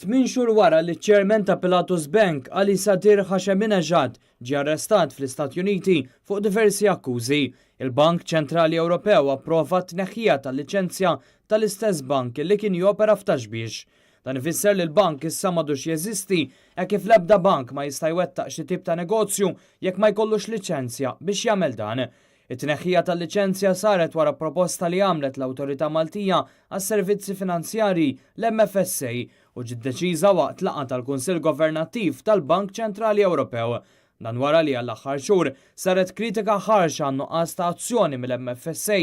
Tmin xhur wara li ċ-Chairman ta' Pilatus Bank, Ali Sadr Hasheminejad, ġie arrestat fl-Istati Uniti fuq diversi akkużi, il-Bank Ċentrali Ewropew approva t-tneħħija tal-liċenzja tal-istess bank li kien jopera f'Ta' Xbiex. Dan ifisser li l-bank issa m'għadux jeżisti hekk kif l-ebda bank ma jista' jwettaq xi tip ta' negozju jekk ma jkollux liċenzja biex jagħmel dan. It-tneħħija tal-liċenzja saret wara proposta li għamlet l-Awtorità Maltija għas-Servizzi Finanzjarji, l-MFSA, u ġiet deċiża waqt laqgħa tal-Kunsill Governattiv tal-Bank Ċentrali Ewropew. Dan wara li għall-aħħar xhur saret kritika ħarxa għan-nuqqas ta' azzjoni mill-MFSA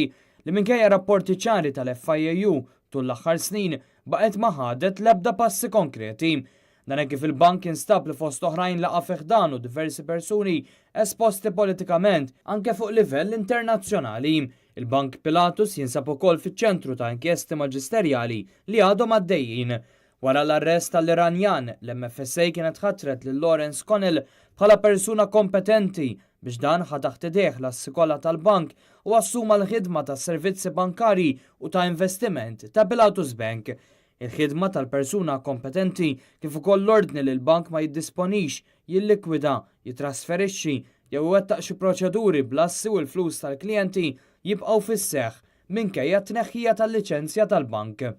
li minkejja rapporti ċari tal-FIAU tul l-aħħar snin baqgħet ma ħadet l-ebda passi konkreti. Dan hekk kif il-bank instab li fost oħrajn laqa' fi ħdanu diversi persuni esposti politikament anke fuq livell internazzjonali. Il-Bank Pilatus jinsab ukoll fiċ-ċentru ta' inkjesti maġisterjali li għadhom għaddejjin. Wara l-arrest tal-Iranjan, l-MFSA kienet ħatret lil Lawrence Connell bħala persuna kompetenti biex dan ħa taħt idejh l-assi kollha tal-bank u assuma l-ħidma tas-servizzi bankarji u ta' investiment ta' Pilatus Bank. Il-ħidma tal-persuna kompetenti kif ukoll l-ordni li l-bank ma jiddisponix, jillikwida, jittrasferixxi jew iwettaq xi proċeduri bl-assi u l-flus tal-klijenti jibqgħu fis-seħħ minkejja t-tneħħija tal-liċenzja tal-bank.